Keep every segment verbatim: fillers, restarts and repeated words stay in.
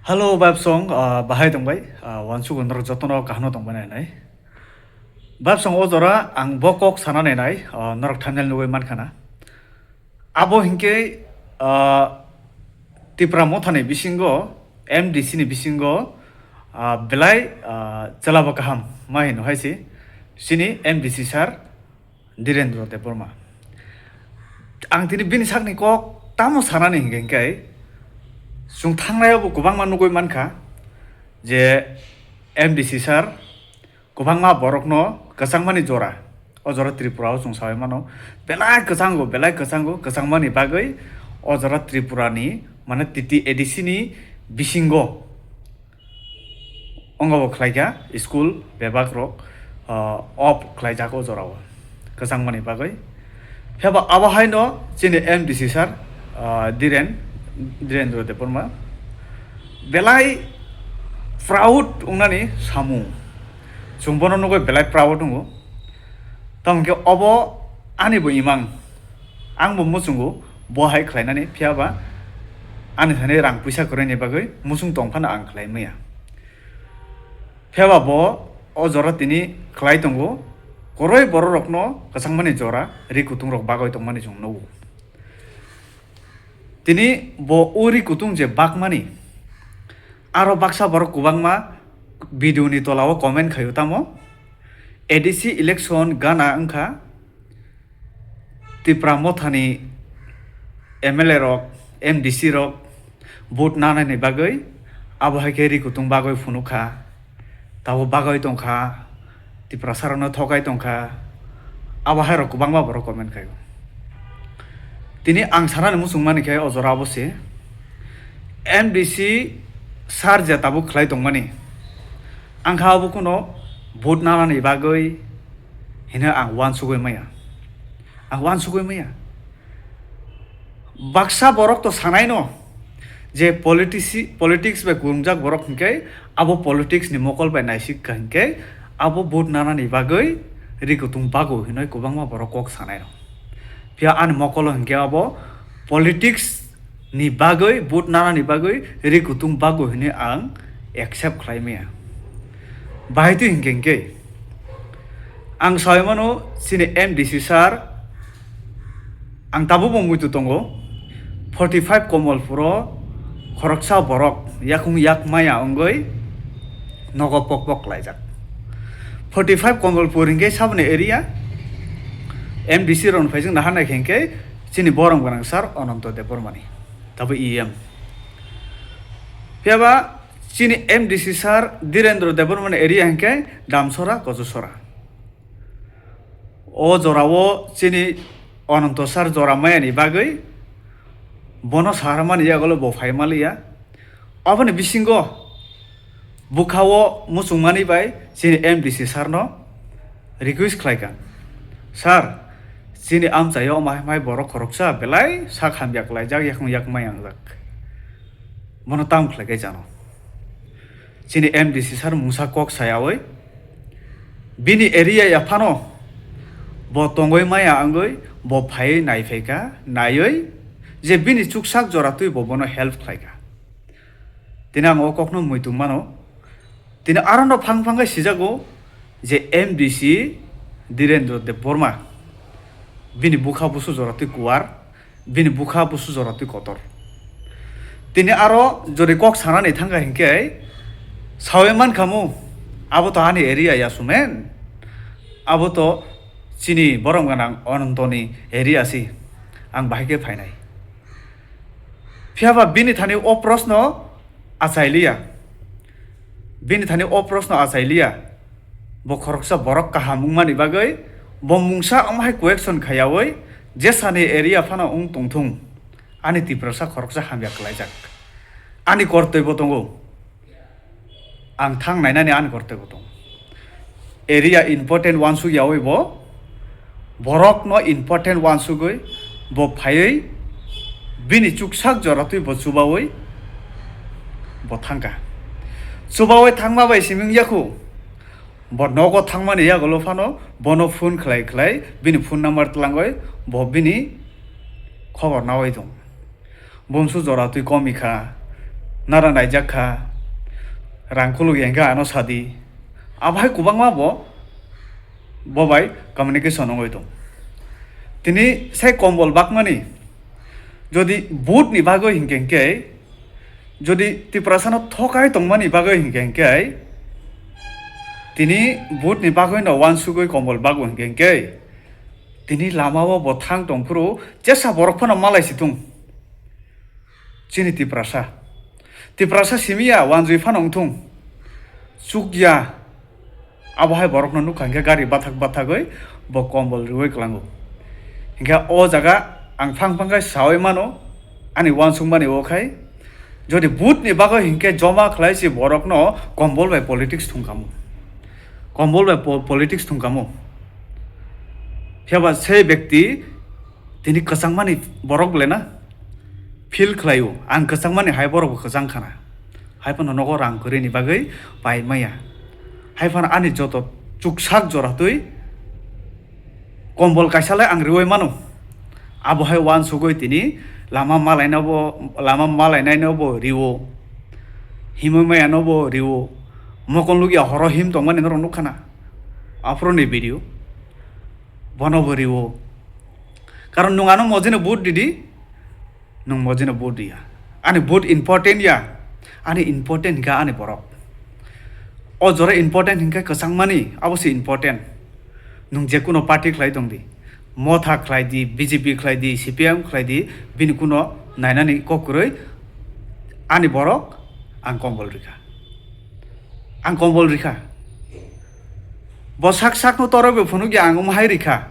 Hello, Babsong, ah, bahai tongbai? Ah, wansugo norok jotono kahano tongbai nai nai. Babsong o jora ang bo kok sana nai nai, ah, norok thumbnail nugui mankha na. Abo hinkhe, ah, Tipra Mothani bisingo, M D C ni bisingo, ah, belai, ah, chwla bo kaham ma hino hai se. Chini M D C sir, Dhirendra Debbarma. Ang tini bini sakni kok tamo sanani hinkhe hinkhe, chwng thangnai bo kwbangma nugui mankha je M D C sir kwbangma borokno kwchangmani jora, o jora Tripura o chwng saui mano, belai kwchango, belai kwchango, kwchangmani bagwi o jora Tripura ni, mane, T T A D C ni bisingo Ongabo khlaikha school bebak rok, ah, off khlaijak o jorao kwchangmani bagwi. Phiya ba abo haino chini M D C sir, ah, Dhiren, Dhirendra Debbarma belai proud wngnani samung. Chwng bono nugui belai proud wngo. Tamo khe obo ani bo imang. Ang bo muchungo bo hai khlainani, phiya ba ani thani rang puisa kwrwini bagwi muchung tong phano ang khlai maya. Phiya ba bo o jora tini khlai tongo, kwrwi bororokno kwchangmani jora ri kutung rok bagwi tongmani chwng nugo. Tini bo o ri kutung je bakmani, aro baksa borok kwbangma video ni tola o comment khaio tamo, A D C election gana wngkha, Tipra Mothani M L A rok, M D C rok vote nanani bagwi, abo hai khe ri kutung bagwi phunukha, tabo bagwi tongkha, Tiprasa rokno thokai tongkha, abo hai rok kwbangma borok comment khaio. Tini ang sanani muchung mani khe o jora abo se, M D C sir je tabuk khlai tongmani, ang kha abo kuno vote nanani bagwi hino ang uansugwi maya. Ang uansugwi maya. Baksa borok to sanaino je politici-, politics bai kwrwngjak borok hinkhe abo politics ni mokol bai naisik kha hinkhe abo vote nanani bagwi ri kutung bago hinwi kwbangma borok kok sanaino. Phiya ani mokolo hinkhe abo politics ni bagwi, vote nanani bagwi ri kutung bago hinwi ang accept khlai maya. Bahai twi hinkhe hinkhe ang saui mano chini M D C sir, ang tabukbo muitu tongo, forty five Komolpuro khoroksa borok yakung yak maya wngwi nogo pok pok khlaijak. Forty five Komolpur hinkhe saboni area, M D C rokni phaijak naharnai khe hinkhe chini borom gwnang sir Ananto Debbarmani, tabo E M. Phiya ba chini M D C sir Dhirendra Debbarmani area hinkhe Damsora, Kojosora. O jorao chini Ananto sir jora mayani bagwi bono saharmani yagolo bo phai maliya. Aboni bisingo bwkhao muchungmani bai chini M D C sir no request khlaikha, "Sir, chini amchaio mai mai borok khoroksa belai sak hamya klaijak, yakung yak mai angjak. Bono tam khlaikai chano." Chini M D C sir mungsa kok sayaui bini area ya phano bo tongoi maya wngwi bo phaiwi naiphaikha, naiwi je bini chuksak jora twi bo bono help khlaikha. Tini ang o kokno muitu mano. Tini arono phang phang khe sijago je M D C Dhirendra Debbarma bini bwkha busu jora twi kuar, bini bwkha busu jora twi kotor. Tini aro jori kok sanani thangkha hinkhe saui mankhamu, abo to ani area ya sumen, abo to chini borom gwnang Anantoni area si, ang bahai khe phainai. Phiya ba bini thani o proshno achailiya. Bini thani o proshno achailiya. Bo khoroksa borok kaham wngmani bagwi bo mungsa wng hai question khayaui jesani area phano wng tongthung. Ani Tiprasa khoroksa hamya klaijak. Ani kortoi bo tongo. Ang thang nainani ani korte bo tongo. Area important wansuk yaui bo, borokno important wansugwi bo phaiwi bini chuksak jora twi bo chubaui bo thangkha. Chubaui thangma bai siming yakhu, bo nogo thangmani yagulo phano bono phone khlai khlai bini phone number tlangwi bo bini khobor naui tongo. Bumsu jora twi komi kha, nara naijak kha, rang khuluk ya hwnkhe ano sadi. Abo hai kwbangma bo, bo bai communication wngwi tong. Tini sai kombol bakmani, jodi vote ni bagwi hinkhe hinkhe, jodi Tiprasano thokai tongmani bagwi hinkhe hinkhe, tini vote ni bagwi no wansugwi kombol bagwi hinkhe hinkhe, tini lama o bo thang tong phuru jesa borok phano malai si thung. Chini Tiprasa. Tiprasa simi ya, wanjui phano wng thung. Chuk ya. Abo hai borokno nukha hinkhe gari bathak bathagwi bo kombol riui kwlango. Hinkhe o jaga ang phang phang khe saui mano, ani wansukmani o khai. Jodi vote ni bagwi hinkhe joma khlai si borokno kombol bai politics thung kamo. Kombol bai po-, politics thung kamo. Phiya ba sei bekti tini kwchangmani borok le na feel khlaio, ang kwchangmani hai borok bo kwchang khana. Hai phano nogo rang kwrwini bagwi pai maya. Hai phano ani joto chuksak jora twi kombol kaisa le ang riui mano. Abo hai wansugwi tini lama malaina bo, lama malainaino bo riwo. Himwi maya no bo riwo. Mokol lugya horo him tongmani norok nukha na. Aphuru ni video. Bono bo riwo. Karon nwng ano mojino vote didi, nwng mojino vote diya. Ani vote important ya. Ani important hinkha ani borok. O jora important hinkhe kwchangmani, abo se important. Nwng jekuno party khlai tong di. Motha khlai di, B J P khlai di, C P M khlai di, bini kuno nainani kok kwrwi ani borok ang kombol rikha. Ang kombol rikha. Bo sak sakno toroi bo phunukya ang omo hai rikha.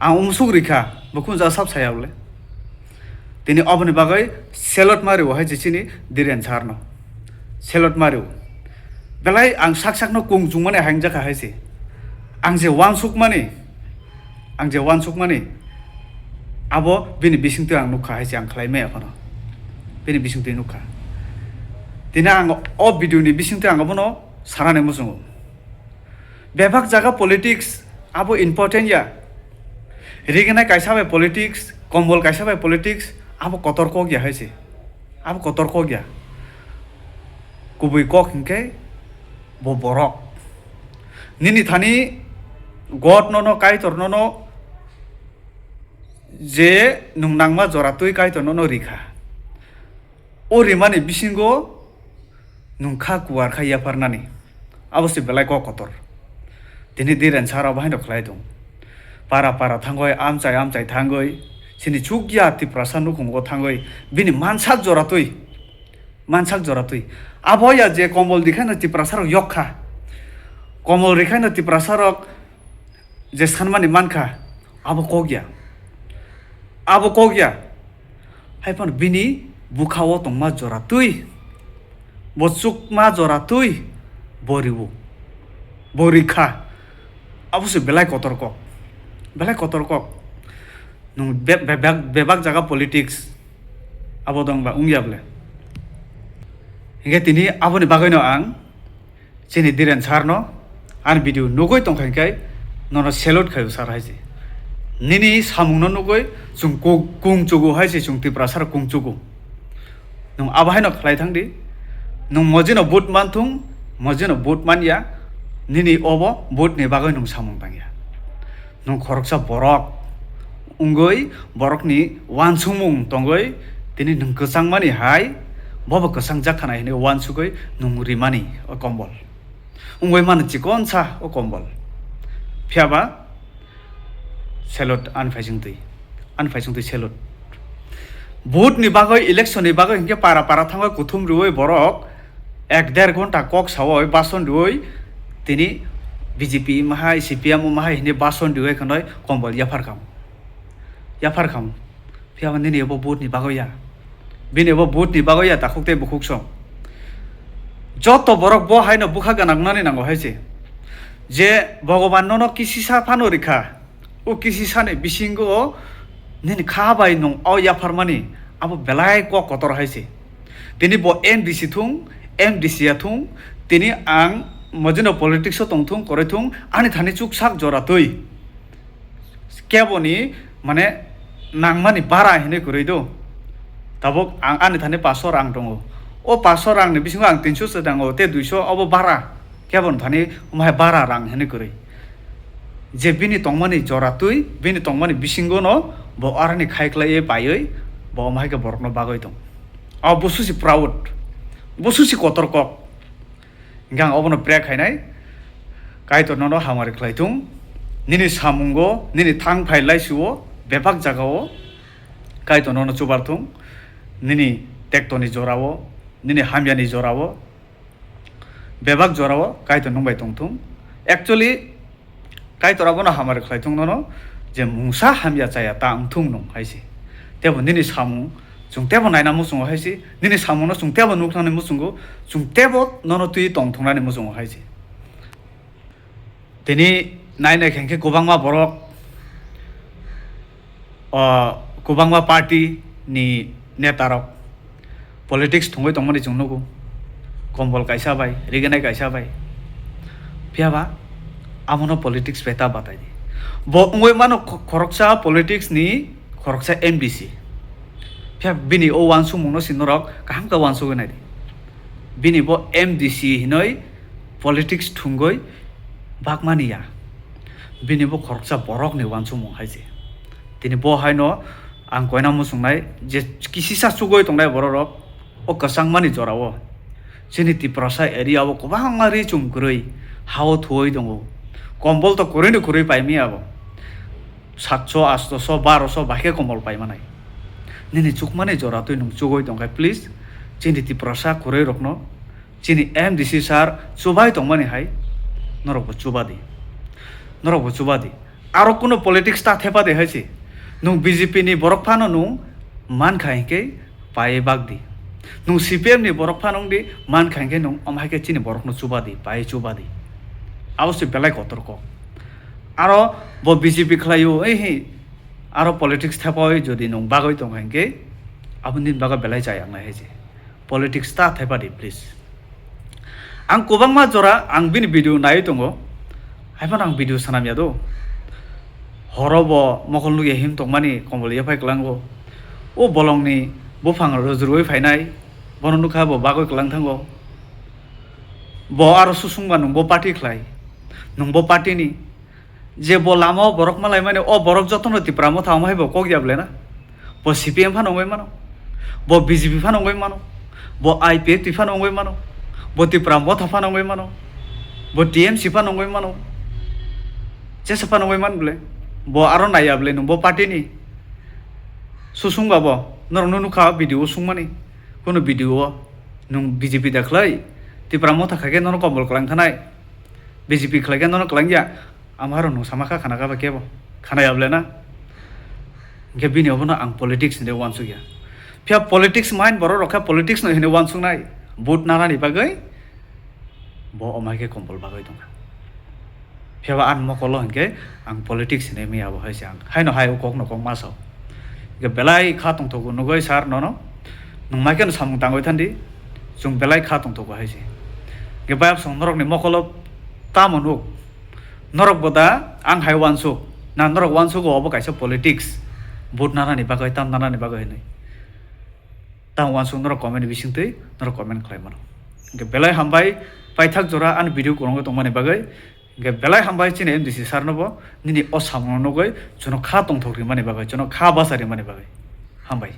Ang umsuk rikha, bo kung ja sab saya bole. Tini oboni bagwi selot ma rio hai je chini Dhiren sir no. Selot ma rio. Belai ang sak sakno kung chungmani hai wngjakha hai se. Ang je wansukmani, ang je wansukmani, abo bini bisingtwi ang nukha hai se ang khlai maya phano. Bini bisingtwi nukha. Tini ang o video ni bisingtwi ang abono sanani muchungo. Bebak jaga politics abo important ya. Rignai kaisa bai politics, kombol kaisa bai politics, abo kotor kok ya hai se. Abo kotor kok ya. Kubui kok hinkhe bo borok. Nini thani God nono, Kaitor nono je nwng nangma jora twi Kaitor nono rikha. O rimani bisingo nwng kha kuar kha yapharnani. Abo se belai kok kotor. Tini Dhiren sir abo haino khlai tong. Para para thangoi, amchai amchai thangoi, chini chukya Tiprasa nukhungo thangoi, bini mansak jora twi, mansak jora twi. Abo ya je kombol rikhaino Tiprasa rok yok kha. Kombol rikhaino Tiprasa rok je sanmani mankha, abo kok ya. Abo kok ya. Hai phano bini bukha o tongma jora twi, bo chukma jora twi, bo riwo, bo rikha. Abo se belai kotor kok, belai kotor kok. Nwng be-, be-, be-, bebak jaga politics abo dong ba wngya bole. Hinkhe tini aboni bagwino ang chini Dhiren sir no ani video nugwi tongkha hinkhe nono salute khaio sir hai se. Nini samung no nugwi chwng ku-, kung chugo hai se, chwng Tiprasa rok kung chugo. Nwng abo haino khlai thang di. Nwng mojino vote man thung, mojino vote man ya, nini obo vote ni bagwi nwng samung tang ya. Nwng khoroksa borok wngwi borokni wansukmung tongwi tini nwng kwchangmani hai, bobo kwchangjak khana hinwi wansugwi nwng rimani o kombol. Wngwi mano chikonsa o kombol. Phiya ba salute ani phaisingtwi, ani phaisingtwi salute. Vote ni bagwi, election ni bagwi hinkhe para para thangwi kuthum riwi borok ek der ghonta kok sawi bason riwi tini B J P mahai, C P M mahai hinwi bason riwi khwnwi kombol yaphar khamu. Yaphar khamu. Phiya ba nini abo vote ni bagwi ya. Bini abo vote ni bagwi ya, takhuk tei bukhuk song. Joto borok bo haino bwkha gana wngnani nango hai se. Je Bhogoban nono kisisa phano rikha. O kisisani bisingo nini kha bai nwng o yapharmani abo belai kok kotor hai se. Tini bo M D C thung, M D C ya thung, tini ang mojino politics o tong thung, koroi thung, ani thani chuksak jora twi. Keboni, mane, nangmani bara hinwi kwrwi do. Tabuk ang ani thani paso rang tongo. O paso rang ni bisingo ang tinso se dango, te duiso obo bara. Kebo no thani omo hai bara rang hinwi kwrwi. Je bini tongmani jora twi, bini tongmani bisingo no bo aroni khai khlaiwi paiwi bo omo hai khe borokno bagwi tong. O busu si proud, busu si kotor kok. Hingke ang obono pray khainai, Kaitor nono hamari khlai thung, nini samungo, nini thang phai laisuo, bebak jagao Kaitor nono chubar thung, nini tektoni jorao, nini hamyani jorao, bebak jorao Kaitor nwng bai tong thung. Actually, Kaitor abono hamari khlai thung nono, je mungsa hamya chaya ta wng thung nwng hai se. Tebo nini samung, chwng tebo naina muchungo hai se, nini samungno chwng tebo nuknani muchungo, chwng tebo nono twi tong thungnani muchungo hai se. Tini nai nai khe hwnkhe kwbangma borok, o, kwbangma party ni neta rok politics thwngwi tongmani chwng nugo, kombol kaisa bai, riginai kaisa bai. Phiya ba amono politics bai ta batai di. Bo wngwi mano kho-, khoroksa politics ni khoroksa M D C. Phiya bini o uansukmung no si norok kaham khe uansugwi nai di. Bini bo M D C hinoi politics thwngwi bakmani ya. Bini bo khoroksa borok ni uansukmung hai se. Tini bo hai no ang koina muchungnai je kisisa chugwi tongnai borok rok o kwchangmani jora o. Chini Tiprasa area o kwbangma ri chum kwrwi ha o thuwi tongo. Kombol to kwrwi ni kwrwi pai maya bo. Satso, atso, baro so bai khe kombol pai manai. Nini chukmani jora twi nwng chugwi tong khe, please, chini Tiprasa kwrwi rokno, chini M D C sir chubai tongmani hai, norok bo chuba di. Norok bo chuba di. Aro kuno politics ta thepa de hai se. Nwng B J P ni borok phano nwng man kha hinkhe, pai bak di. Nwng C P M ni borok phano wng di, man kha hinkhe nwng omo hai khe chini borokno chuba di, pai chuba di. Abo se belai kotor kok. Aro bo B J P khlai o, ei hi, aro politics thepa oi jodi nwng bagwi tong kha hinkhe, abo nini bagwi belai chaya wngnai hai se. Politics ta thepa di, please. Ang kwbangma jora ang bini video naiwi tongo, haiphano ang video sanam ya do. Horo bo mokol nukya him tongmani kombol yaphai kwlango. O bolongni buphang rwjrwi phainai, bono nukha bo bagwi kwlang thango. Bo aro susungba nwng bo party khlai, nwng bo party ni. Je bo lama o borok malaimani, o borok jotono Tipra Motha omo hai bo kok ya ble na? Bo C P M phano wngwi mano, bo B J P phano wngwi mano, bo I P F T phano wngwi mano, bo Tipra Motha phano wngwi mano, bo T M C phano wngwi mano, jesa phano wngwi man ble? Bo aro naiya ble nwng bo party ni? Susungba bo norokno nukha video o sungmani, kuno video o nwng B J P da khlai, Tipra Motha khai khe nono kombol kwlang thanai, B J P khlai khe nono kwlang ya. Ama rok nwng sama kha khana kha ba kebo? Khana ya ble na? Hingke bini obono ang politics hinwi uansuk ya. Phiya politics mind borok rok khe politics no hinwi uansuk nai. Vote nana ni bagwi bo omo hai khe kombol bagwi tong kha. Phiya ba ani mokolo hingke ang politics hinwi maya bo hai se ang. Hai no hai o kok no kok ma sao. Hingke belai kha tongthogo nugwi sir nono. Nwng mai khe no samung tangwi thandi. Chwng belai kha tongthogo hai se. Hingke bayap song norok ni mokolo tamo nuk. Norok bo da ang hai uansuk, na norok uansugo obo kaisa politics, vote nanani bagwi, tam nanani bagwi hinwi. Tamo uansuk norok comment ni bisingtwi norok comment khlai mano. Hingke belai hambai, paithak jora ani video kwrwngwi tongmani bagwi. Hingke belai hambai chini M D C sir no bo nini o samungno nugwi chwngno kha tongthok rimani bagwi, chwngno kha bacha rimani bagwi. Hambai.